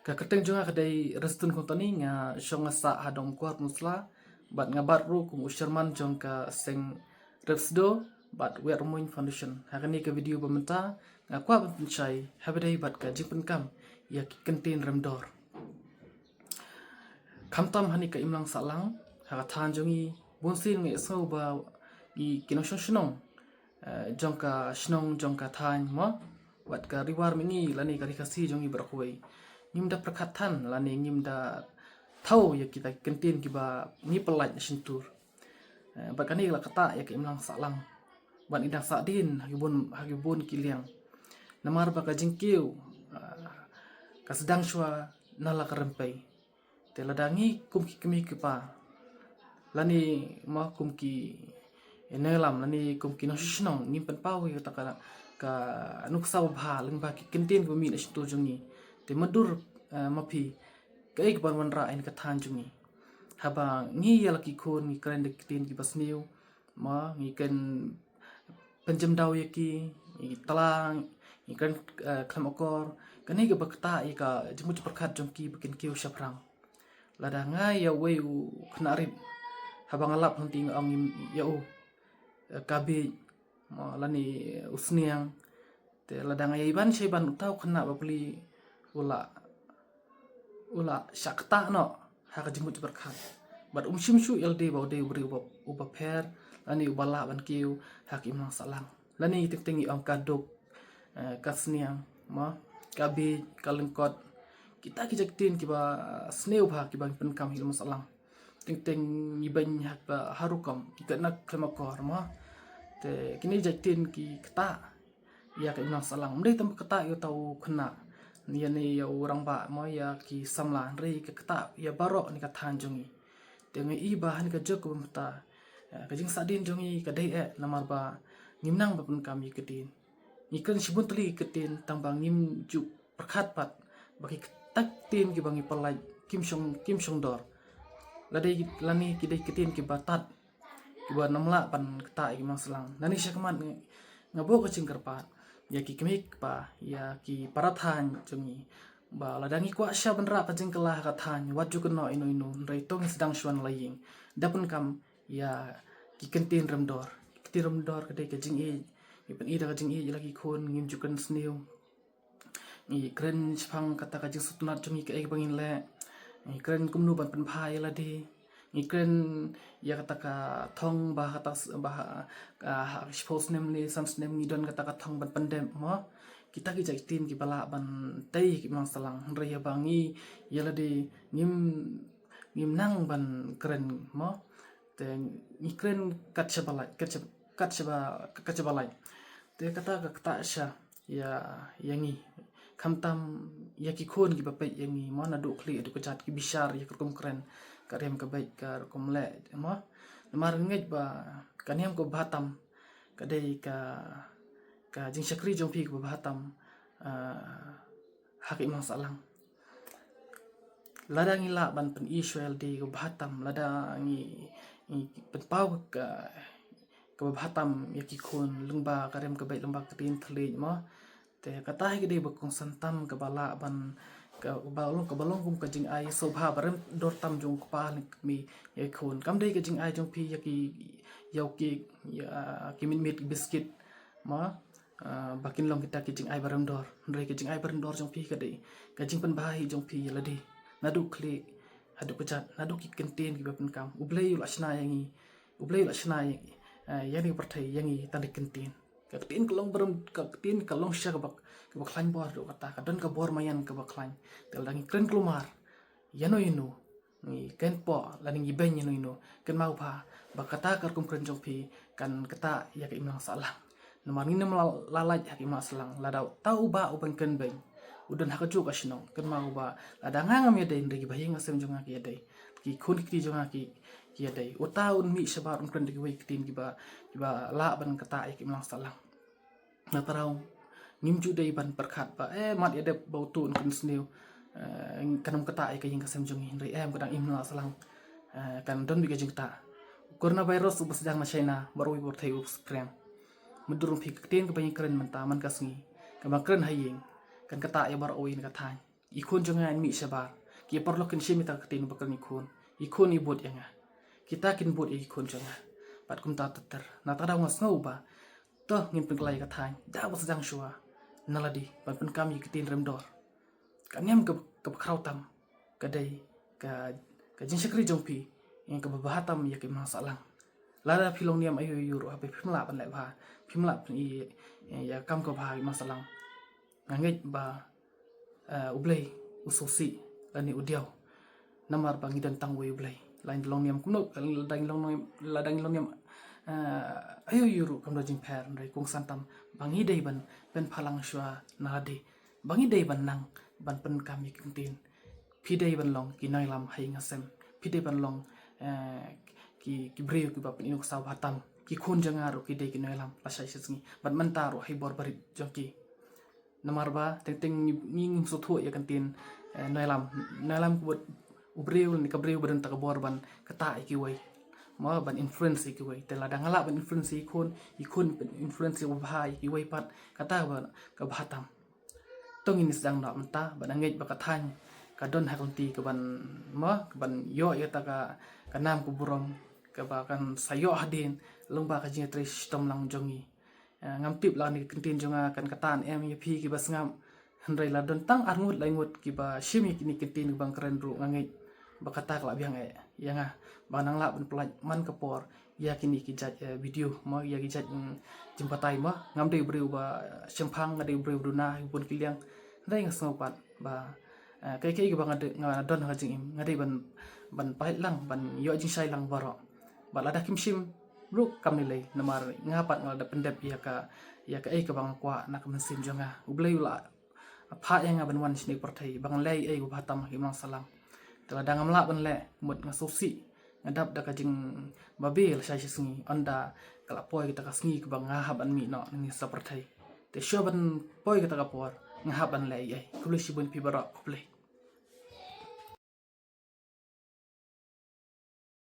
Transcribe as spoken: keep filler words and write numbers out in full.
Ka kyrteng jong nga ka dei Restun Kongtoni, nga shong nga sah ha Dong Mkwar Musla, bad nga bat ruh kum u chairman jong ka seng Repsdo bad Wet Rmoin Foundation. Ha kane ka video ba mynta nga kwah ban pynshai ha ba dei bad ka jingpynkam ïa ki kyntien rem dor. Khamtam ha kane ka imlang sahlang, ha ka thaiñ jong ngi, bun sien ngi sngew ba ngi ki nongshong shnong, eh, jong ka shnong, jong ka thaiñ mo, wat ka Ri War Mihngi lane ka Ri Khasi jong ngi baroh kawei, ngim da pyrkhat than lane ngim da thaw ïa kita ki kyntien kiba ngi pyllait na shyntur. Eh, bad kane la ktah ïa ka imlang sahlang, bad i dang sahdien ha ki bun, ha ki bun ki liang. Namar ba ka jingkiew, ah, ka sdang shuwa na la ka rympei. Te lada ngi kum ki kmie ki kpa, lane mo kum ki nongïalam, lane kum ki nongshong shnong, ngim pynpaw ïa kata ka, ka nuksa babha lyngba ki kyntien kiba mih na shyntur jong ngi, te mutdur, eh, ma phi, kaei kaban wanrah ïa ka thaiñ jong ngi? Haba ngi ïa la ki khun ngi kren da ki ktien kiba sniew, mo, ngi kren pynjem daw ïa ki, ngi tla, ngi kren, eh, khlem akor. Kane kaba ktah ïa ka jingmut jingpyrkhat jong ki ba kin kiew shaphrang. Lada nga ïa uwei u khynnah rit, haba nga lap hangtei nga ong ïa u, eh, ka bieit, mo, lane u sniang. Te lada nga ïa iban shaiban, uta u khynnah bapli u la, u la shah ktah noh ha ka jingmut jingpyrkhat. Bad um shym shuh ïalade ba u dei u briew uba, uba pher lane uba lah ban kiew ha ka imlang sahlang. Lane teng teng ngi ong ka duk, eh, ka sniang, mo, ka bieit, ka lyngkot. Kita ki jait ktien kiba sniew bha kiba ngi pyndonkam ha ka imlang sahlang. Teng teng ngi beiñ ha ka, ha rukom, ngi kynnoh khlem akor, mo. Te kine jait ktien ki ktah ïa ka imlang sahlang. Ym dei tang ba ktah ïa uta u khynnah, ïa ne ïa u rangbah, mo, ïa ki samla, hynrei ka ktah ïa baroh kane ka thaiñ jong ngi. Te nga i ba ha kane ka juk kaba mynta, eh, ka jingsahdien jong ngi ka dei eh namar ba ngim nang ban pyndonkam ïa ki ktien. Ngi kren shibun tylli ki ktien tang ba ngim ju pyrkhat pat ba kita ki ktien kiba ngi pyllait kim shong, kim shong dor. Lada, lane ki dei ki ktien kiba tad, kiba nym lah ban ktah ïa ka imlang sahlang. Nangne shakhmat nga, nga buh ka jingkyrpad ïa ki kmie ki kpa, ïa ki para thaiñ jong ngi, ba lada ngi kwah shah ban rah ka jingkylla ha ka thaiñ, wat ju kynnoh ïano ïano, hynrei to ngin sdang shuwa na la ïing da pyndonkam ïa ki kyntien rem dor. Ki kyntien rem dor ka dei ka jingïeit, ngi pynïeit da ka jingïeit ïa la ki khun, ngim ju kren sniew. Ngi kren shaphang kata ka jingsngewtynnat jong ngi kaei kaba ngin leh. Ngi kren kumno ban pynbha ïa lade. Ngi kren ïa kata ka thong ba kata s-, ba ha, ha, ha shiphew snem ne san snem ngi don kata ka thong ban pyndep, mo. Kita ki jait ktien kiba lah ban tei ïa ka imlang sahlang, hynrei haba ngi ïa lade ngim, ngim nang ban kren, mo. Te ngi kren kat shaba lait, kat shaba, kat shaba, kat shaba lait. Te kata ka ktah sha ïa, ïa ngi. Khamtam ïa ki khun kiba peit ïa ngi, mo, naduh khlieh haduh kjat, ki bishar ïa ka rukom kren, ka riam ka beit, ka rukom leh, mo. Namar ngeit ba ka niam kaba bha tam ka dei ka, ka jingshakri jong phi kaba bha tam, ah, ha ka imlang sahlang. Lada ngi lah ban pyni shuwa ïalade kaba bha tam, lada ngi, ngi pynpaw ka, kaba bha tam ïa ki khun lyngba ka riam ka beit, lyngba ka ktien thylliej, mo. Te kata hi ka dei ba kongsan tam kaba lah ban, kaba long, kaba long kum ka jingai sngewbha ba rem dor tam jong u kpa lane kmie ïa ki khun. Kam dei ka jingai jong phi ïa ki, ïa ki, ïa ki mitmit, ki biskit, mo. Ah, ba kin long kita ki jingai ba rem dor. Hynrei ka jingai ba rem dor jong phi ka dei ka jingpynbha hi jong phi ïa lade, naduh khlieh haduh kjat, naduh ki kyntien kiba phi pyndonkam. U Blei u la shna ïa ngi, U Blei u la shna ïa, eh, ïa kane ka pyrthei ïa ngi tang da ki kyntien. Ka ktien ka long ba rem, ka ktien ka long sha kaba, kaba khlaiñ bor, haduh katta ka don ka bor maïan kaba khlaiñ. Te lada ngi kren kulmar ïano ïano, ngi kren poh lane ngi beiñ ïano ïano, kynmaw bha ba kata ka rukom kren jong phi kan ktah ïa ka imlang sahlang. Namar ngin ym la, la lait ha ka imlang sahlang lada uta u bah uban kren beiñ u don ha kajuh ka shnong. Kynmaw ba lada nga ngam ïadei, hynrei kiba ha ïing ha sem jong nga ki ïadei, ki khun ki kti jong nga ki, ki ïadei. Uta un mih shabar un kren da kiwei ki ktien kiba, kiba lah ban ktah ïa ka imlang sahlang. Na trai ngim ju dei ban pyrkhat ba, eh, mat ïa dep ba utu un kren sniew, eh, kan ym ktah ïa ka ïing ka sem jong ngi, hynrei em, ka dang im na la sahlang, eh, kan don beit ka jingktah. U coronavirus uba sdang na China, baroh uwei u pyrthei u spring. Mutdur phi, ka ktien kaba ngi kren mynta man ka sngi, kaba kren ha ïing, kan ktah ïa baroh uwei na ka thaiñ. i khun jong nga in mih shabar. Ki paralok kin shim ïa kata ka ktien ba kren i khun, i khun i bud ïa nga, kita kin bud ïa i khun jong nga. Bad kumta ter ter. Na kata ka daw nga sngew ba to ngin pynkylla ïa ka thaiñ da ba sdang shuwa na lade ban pynkam ïa ki ktien rem dor. Ka niam ka, kaba khraw tam ka dei ka, ka jingshakri jong phi ïa kaba bha tam ïa ki imlang sahlang. Lada phi long niam aïu aïu ruh, haba phim lah ban leh bha, phim lah ban ïa, ïa kam kaba bha ïa ki imlang sahlang, nga ngeit ba, eh, U Blei u sngewsih lane u diaw. Namar ba ngi don tang uwei U Blei. Lada ngi long niam kumno, lada ngi long niam, lada ngi long niam, eh, aïu aïu ruh kam don jingpher, hynrei kongsan tam ba ngi dei ban pynphalang shuwa na lade. Ba ngi dei ban nang ban pynkam ïa ki ktien. Phi dei ban long ki nongïalam ha ïing ha sem. Phi dei ban long, eh, ki, ki briew kiba pynïoh ksaw bha tam. Ki khun jong nga ruh ki dei ki nongïalam lashai shisngi. Bad mynta ruh ha i bor barit jong ki. Namar ba teng teng ngi, ngi ngim sngewthuh ïa ka ktien, eh, nongïalam. Nongïalam ka bud u briew lane ka briew ba don ta ka bor ban ktah ïa kiwei. Mo, ban influence ïa kiwei. Te lada nga lah ban influence ïa i khun, i khun ban influence ïa u bha ïa kiwei pat, kata kaba, kaba bha tam. To ngin ïa sdang noh mynta, bad nga ngeit ba ka thaiñ ka don ha ka lynti kaban, mo, kaban ïoh ïa kata ka, ka nam ka burom kaba kan sa ïoh hadien lyngba ka jingïatrei shitom lang jong ngi. Eh, ngam tip lada kane ka ktien jong nga kan ktah ne em ïa phi kiba sngap. Hynrei la don tang ar ngut lai ngut kiba shim ïa kine ki ktien kiba nga kren ruh, nga ngeit ba kata ka la biang eh ïa nga ba nang lah ban pyllait man ka por ïa kine ki jait, eh, video, mo, ïa ki jait, mm, jingbatai, mo. Ngam dei u briew ba, eh, shemphang, nga dei u briew ba duna ha ki bun ki liang. Hynrei nga sngew pat ba, eh, kaei kaei kaba nga dei, nga don ha ka jingim, nga dei ban, ban pait lang, ban ïoh jingshai lang baroh. Bad lada kim shim ruh kam lei lei, namar nga pat nga la da pyndep ïa ka, ïa kaei kaba nga kwah na ka mynsiem jong nga. U Blei u la phah ïa nga ban wan shane ka pyrthei ba ngan leh ei ei kaba bha tam ha ki imlang sahlang. Te lada ngam lah ban leh, mut nga sngewsih, nga dap da ka jingbabe lashai shisngi, ynda ka la poi kata ka sngi kaba nga hap ban mih noh na kane ka pyrthei. Te shuwa ban poi kata ka por, nga hap ban leh ei ei. Khublei shibun ïa phi baroh, khublei.